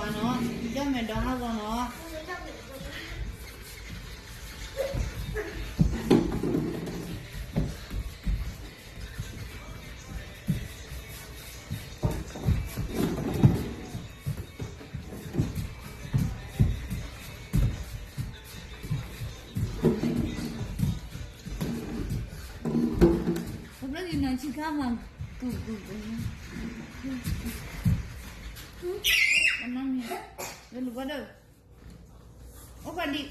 နီၤ, ကၠီၣ်မဲာ်ဒီဟးဂီၤနီၤ.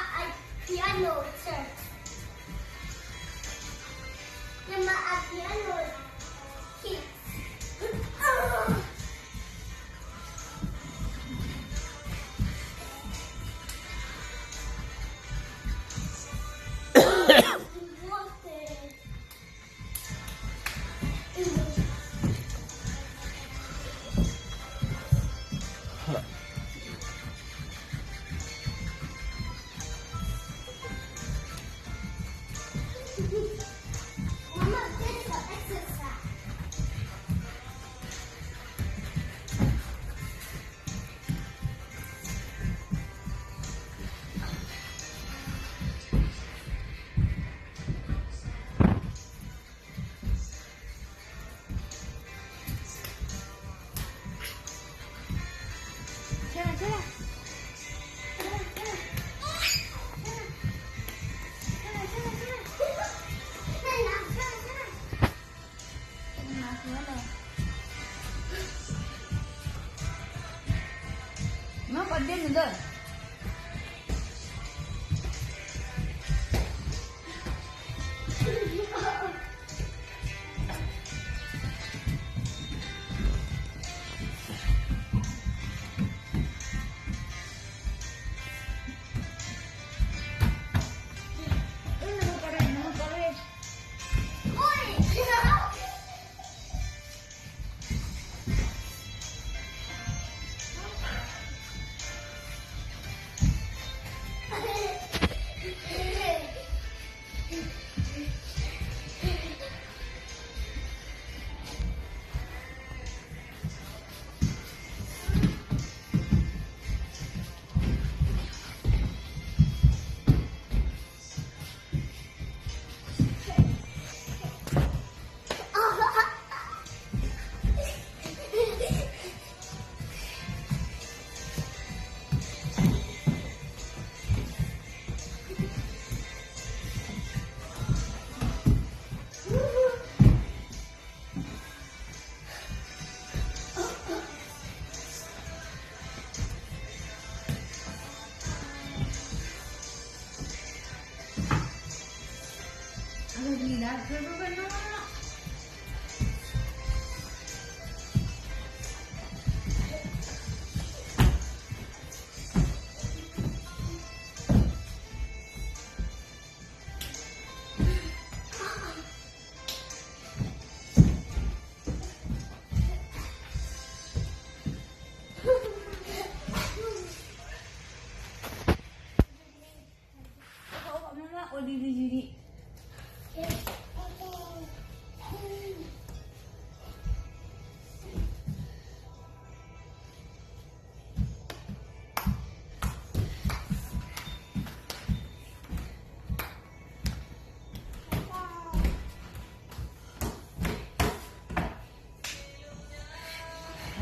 အိၣ်ပှၤဒံး, မ့ၢ်ပှၤဒ့မုၣ်သ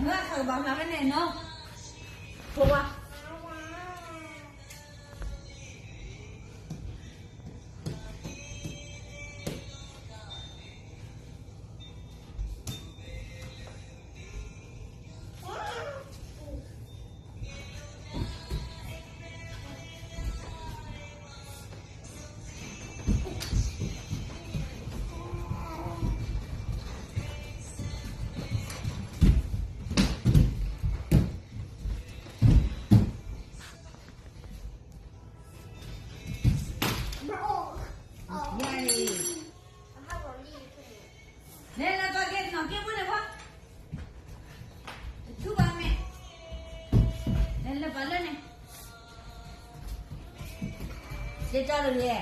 ၢ ဘၣ်ဖျါဝဲန့ၣ်နီၤ, ဖိဝါ. အ တဲတၢ်လၢယဲ,